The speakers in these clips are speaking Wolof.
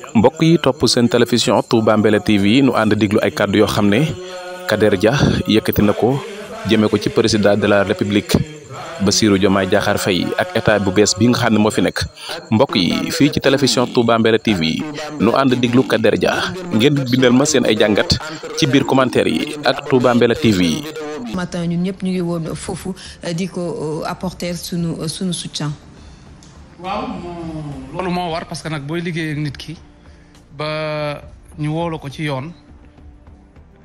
mbokk yi topp seen télévision Touba Mbella TV nu ànd diglu ay kàddu yoo xam ne Kader Dia yëkkati na ko jëmee ko ci président de la république Bassirou Diomaye Diakhar Faye ak état bu bees bi nga xam ne moo fi nekk. mbokk yi fii ci télévision Touba Mbella TV nu ànd diglu Kader Dia ngeen bindal ma seen ay jàngat ci biir commentaire yi ak Touba Mbella TV. matin ñun ñëpp ñu ngi woon foofu di ko apporter sunu soutien. waaw loolu moo war parce que nag booy liggéey ak nit ki ba ñu woolu ko ci yoon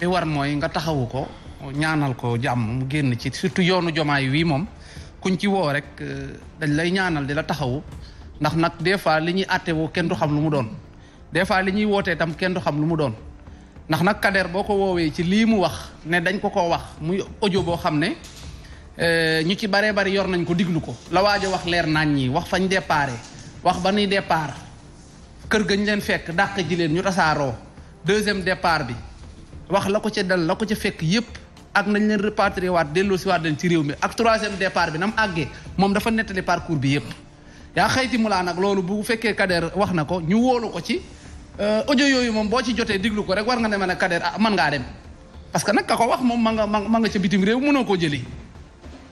li war mooy nga taxawu ko ñaanal ko jàmm mu génn ci surtout yoonu Jomaay wii moom kuñ ci woo rek dañ lay ñaanal di la taxawu ndax nag des fois li ñuy àtte woo kenn du xam lu mu doon des fois li ñuy wootee tam kenn du xam lu mu doon ndax nag Kader boo ko woowee ci lii mu wax ne dañ ko wax muy audio boo xam ne ñu ci baree bari yor nañ ko diglu ko la waajo wax leer nañ ñi wax fañ déparé wax ba nuy départ kër gañ leen fekk dàq ji leen ñu tasaaroo deuxième départ bi wax la ko ca dal la ko ca fekk yépp ak nañ leen repatrier waat delloo si waat leen ci réew mi ak troisième départ bi na mu àggee moom dafa nettali parcours bi yépp yaa xayti mu laa nag loolu bu fekkee Kader wax na ko ñu wóolu ko ci audio yooyu moom boo ci jotee diglu ko rek war nga ne ma ne Kader mën ngaa dem parce que nag ka ko wax moom ma nga ca bitim réew mënoo koo jëli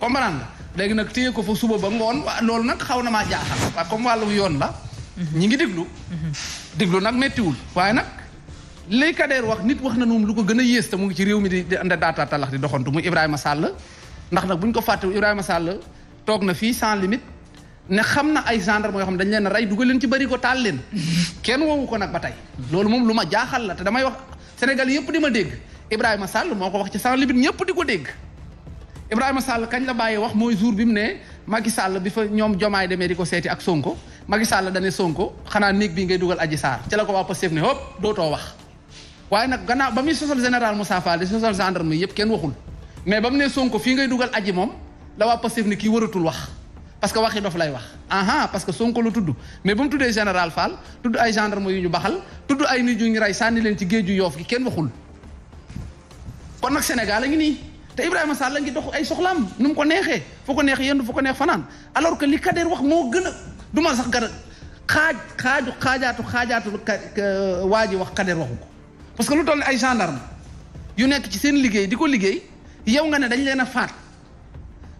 comprendre nga léegi nag téye ko fa suba ba ngoon loolu nag xaw na maa jaaxal waaye comme wàllu yoon la ñi ngi diglu nag méttiwul waaye nag lay Kader wax nit wax na moom lu ko gën a yées te mu ngi ci réew mi di anda daata talax di doxantu muy Ibrahima Sall ndax nag bu ñu ko fàtte Ibrahima Sall toog na fii sans limite ne xam na ay gendarme yoo xam ne dañ leen a rey dugal leen ci bëri ko taal leen kenn woowu ko nag ba tey loolu moom lu ma jaaxal la te damay wax Sénégal yëpp di ma dégg Ibrahima Sall moo ko wax ci sans limite ñëpp di ko dégg Ibrahima Sall kañ la bàyyi wax mooy jour bi mu ne Macky Sall bi fa ñoom Jomaay demee di ko seeti ak Sonko Macky Sall dane Sonko xanaa néeg bii ngay dugal Adji Sarr ci la ko waa Pastef ne hop dootoo wax waaye nag gannaaw ba muy sosal général Moussa Fall di sosal gendarme yi yëpp kenn waxul mais ba mu ne Sonko fii ngay dugal Adji moom la waa Pastef ne kii waratul wax parce que waxi dof lay wax parce que Sonko lu tudd mais ba mu tuddee général Fall tudd ay gendarme yu ñu baxal tudd ay nit yu ñu rey sànni leen ci géeju Yoof gi kenn waxul kon nag Sénégal a ngi nii te Ibrahima Sall la ngi dox ay soxlaam nu mu ko neexee fu ko neex yendu fu ko neex fanaan alors que li Kader wax moo gën a du ma sax gara xaajaatu waa ji wax Kader waxu ko parce que lu toll ay gendarme yu nekk ci seen liggéey di ko liggéey yow nga ne dañ leen a faat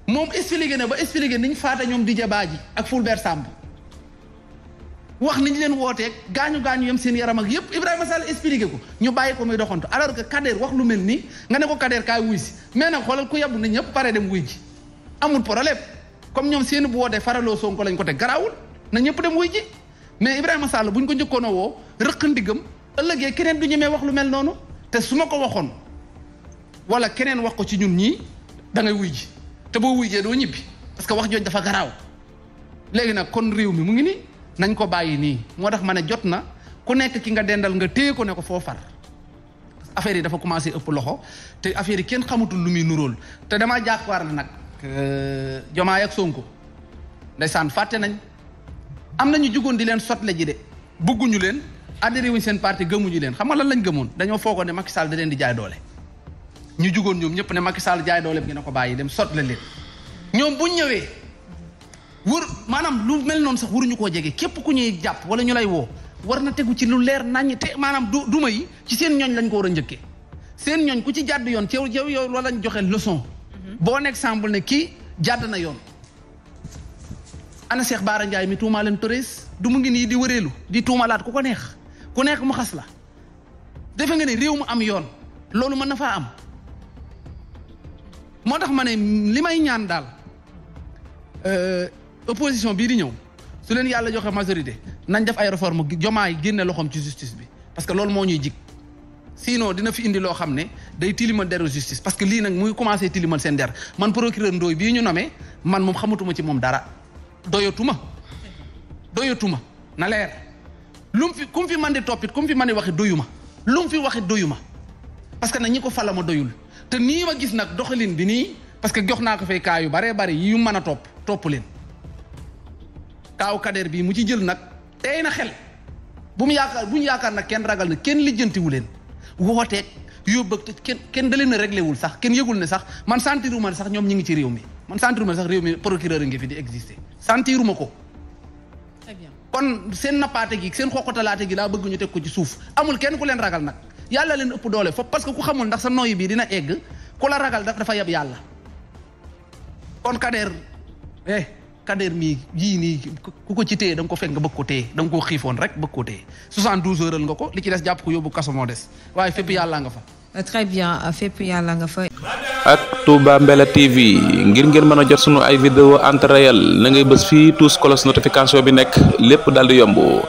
moom expliqué na ba expliqué niñ faata ñoom Didier Badji ak Fulbert Sambou wax niñ leen wooteeg gaañu yem seen yaram ak yépp Ibrahima Sall expliqué ko ñu bàyyi ko muy doxantu alors que Kader wax lu mel nii nga ne ko Kader kaay wuy si mais nag xoolal ku yàbbu na ñëpp pare dem wuy ji amul problème comme ñoom seen bu wootee faraloo Sonko lañ ko teg garaawul na ñëpp dem wuy ji mais Ibrahima Sall buñ ko njëkkoon a woo rëq ndigam ëllëgee keneen du ñemee wax lu mel noonu te su ma ko waxoon wala keneen wax ko ci ñun ñii da ngay wuy ji te boo wuy jee doo ñibbi parce que wax jooj dafa garaaw léegi nag kon réew mi mu ngi nii nañ ko bàyyi nii moo tax ma ne jot na ku nekk ki nga dendal nga téye ko ne ko foo far affaire yi dafa commencé ëpp loxo te affaire yi kenn xamatul lu muy nuróol te damaa jàkkaar na nag Jomaay ak Sonko ndeysaan fàtte nañ am nañu jugoon di leen sotle ji de bëgguñu leen adhéré wuñ seen parti gëmuñu leen xam nga lan lañ gëmoon dañoo foogoon ne Macky Sall da leen di jaay doole ñu jugoon ñoom ñëpp ne Macky Sall jaay doole bi ngeen ko bàyyi dem sotle leen ñoom buñ ñëwee maanaam lu mel noonu sax waruñu koo jege képp ku ñuy jàpp wala ñu lay woo war na tegu ci lu leer naññ te maanaam duma yi ci seen ñooñ lañ ko war a njëkkee seen ñooñ ku ci jàdd yoon ci yow wala lañ joxe leçon bon exemple ne kii jàdd na yoon ana Cheikh Bara Ndiaye mi tuumaa leen Torres du mu ngi nii di wëreelu di tuumalaat ku ko neex ku nekk mu xas la defe nga ne réew mu am yoon loolu mën na faa am moo tax ma ne li may ñaan daal opposition bii di ñëw su leen yàlla joxe majorité nañ def ay réforme Jomaay génne loxoom ci justice bi parce que loolu moo ñuy jig sinon dina fi indi loo xam ne day tilimal deru justice parce que lii nag muy commencé tilimal seen der man procureur Ndoye bii ñu nommé man moom xamatuma ci moom dara doyatuma na leer lu mu fi ku mu fi man di toppit ku mu fi man di waxi doyuma lu mu fi waxi doyuma parce que nag ñi ko fala ma doyul te nii ma gis nag doxalin bi nii parce que jox naa ko fay kaa yu baree bari yu mën a topp leen kaaw Kader bii mu ci jël nag tey na xel bu ñu yaakaar nag kenn ragal na kenn lijjantiwu leen wooteeg yóbbu kenn da leen a réglé wul sax kenn yëgul ne sax man sentiruma sax ñoom ñi ngi ci réew mi man sentiruma sax réew mi procureur a ngi fi di exister sentiruma ko. Très bien. kon seen nappaate gi seen xoqotalaate gi laa bëgg ñu teg ko ci suuf amul kenn ku leen ragal nag yàlla leen ëpp doole foofu parce que ku xamul ndax sa noyyi bi dina egg ku la ragal dafa yab yàlla kon Kader mii yii nii ku ko ci téye da nga ko fekk nga bëgg ko téye da nga koo xiifoon rek bëgg ko téye 72 heures nga ko li ci des jàpp ko yóbbu kaso moo des waaye fépp yàlla nga fa. très bien fépp yàlla nga fa. ak Touba Mbella TV ngir ngeen mën a jot sunu ay vidéo en temps réel na ngay bës fii tous cloche notification bi nekk lépp daal di yomb.